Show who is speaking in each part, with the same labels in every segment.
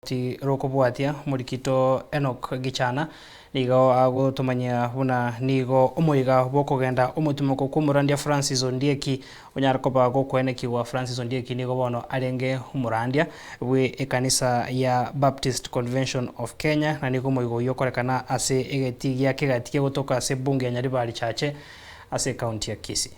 Speaker 1: Ti rokobwatia, omorikito Enock Gichana nigo agotomanyia buna nigo omoiga bw'okogenda omotimoko kw'omorandia Francis Ondieki onyare koba gokoenekigwa. Francis Ondieki nigo bono arenge omorandia bwe ekanisa ya Baptist Convention of Kenya na nigo omoiga oyio okorekana ase egetii gia Kegati kegotoka ase ebunge ya Nyaribari Chache ase ekaunti ya Kisii.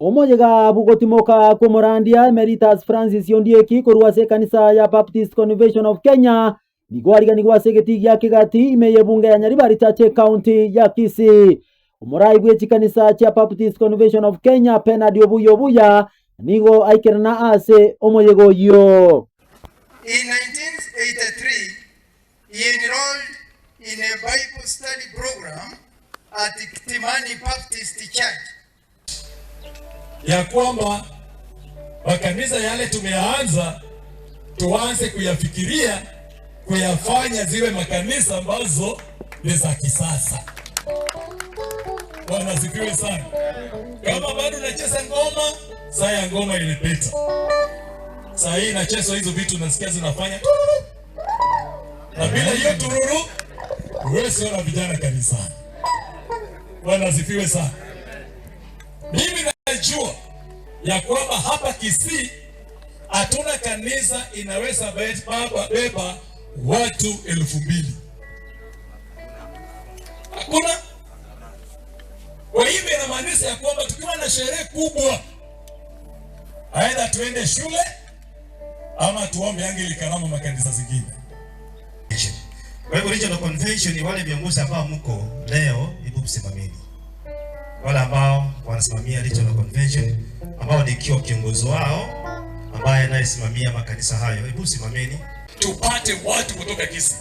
Speaker 2: Omoyega bw'ogotimoka kw'omorandia Emeritus Francis Ondieki korwa ase ekanisa ya Baptist Convention of Kenya nigo ariganigwe ase egetii gia Kegati ime y'ebunge ya Nyaribari Church Ecounty ya Kisii. Omorai bwe chikanisa chia Baptist Convention of Kenya Bernard Obuya Obuya nigo aikerana ase omoyega oyio.
Speaker 3: In 1983, he enrolled in a Bible study program at Kitimani Baptist Church.
Speaker 4: Ya kwamba makanisa yale tumeyaanza tuanze kuyafikiria kuyafanya ziwe makanisa ambazo ni za kisasa. Bwana asifiwe sana. Kama bado unacheza ngoma, saa ya ngoma ilipita. Saa hii inachezwa hizo vitu nasikia zinafanya tururu. Na bila hiyo tururu huwezi ona vijana kanisani. Bwana asifiwe sana. Mimi najua ya kwamba hapa Kisii hatuna kanisa inaweza baba beba watu 2000. Hakuna. Kwa hivyo inamaanisha ya kwamba tukiwa na sherehe kubwa, aidha tuende shule ama tuombe Anglican ama makanisa zingine.
Speaker 5: Kwa hivyo regional convention, wale viongozi ambao mko leo, hebu msimameni. Wale ambao wanasimamia regional convention, ambao nikiwa kiongozi wao ambaye anayesimamia makanisa hayo, hebu simameni.
Speaker 4: Tupate watu kutoka Kisii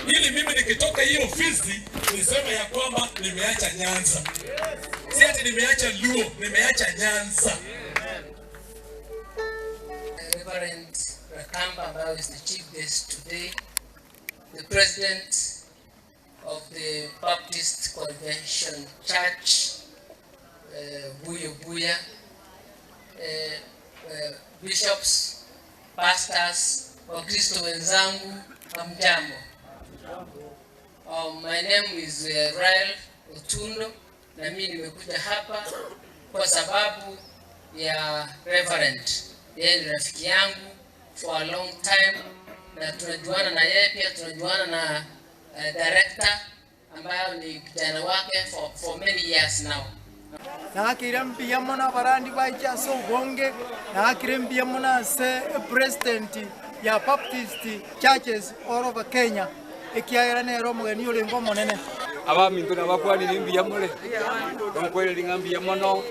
Speaker 4: ili mimi nikitoka hii ofisi niseme ya kwamba nimeacha Nyanza, si ati nimeacha Luo, nimeacha Nyanza.
Speaker 6: Reverend Rakamba, ambayo is the chief guest today, the president of the Baptist Convention Church, Buya Buya, bishops, pastors, Wakristo wenzangu, hamjambo. My name is Rael Otundo, na mimi nimekuja hapa kwa sababu ya Reverend. Yeye ni rafiki yangu for a long time na tunajuana na yeye pia tunajuana na director ambayo ni kijana wake for many years now.
Speaker 7: Nakire mbuya mono abarandi baiche ase obonge, nakire mbuya mono ase president ya Baptist Churches all over Kenya, ekiagera nere omogeni orenge omonene.
Speaker 8: Abaminto nabakwanire mbuya more, nonkoireria ng'a mbuya mono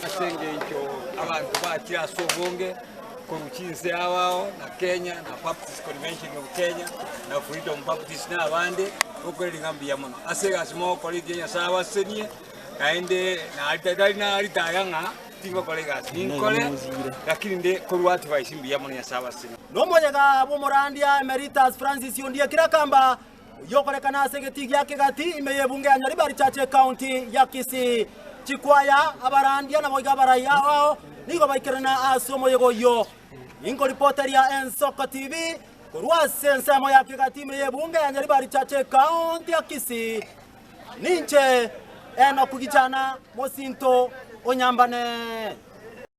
Speaker 8: ase engencho abanto bachire ase obonge korwa chinse ao na Kenya na Baptist Convention of Kenya na Freedom Baptist na abande, nkoireria ng'a mbuya mono ase egasi mogokora ekiya Nyasaye abasesenie, naende nari naritaya ng'a tingokora egasi ninkore, lakini nde korwa advice mbuya mono Nyasaye abasesenie.
Speaker 2: Nomoyega bw'omorandia Emeritus Francis Ondieki Rakamba, oyio okorekana ase egetii gia Kegati ime y'ebunge ya Nyaribari Church Ecounty ya Kisii. Chikwaya, abarandia naboigo abarai ao ao nigo baikerana ase omoyega oyio. Inkoripoteria Ensoko TV korwa ase ensemo ya Kegati ime y'ebunge ya Nyaribari Church Ecounty ya Kisii. Ninche Enock Gichana mosinto o Nyambane.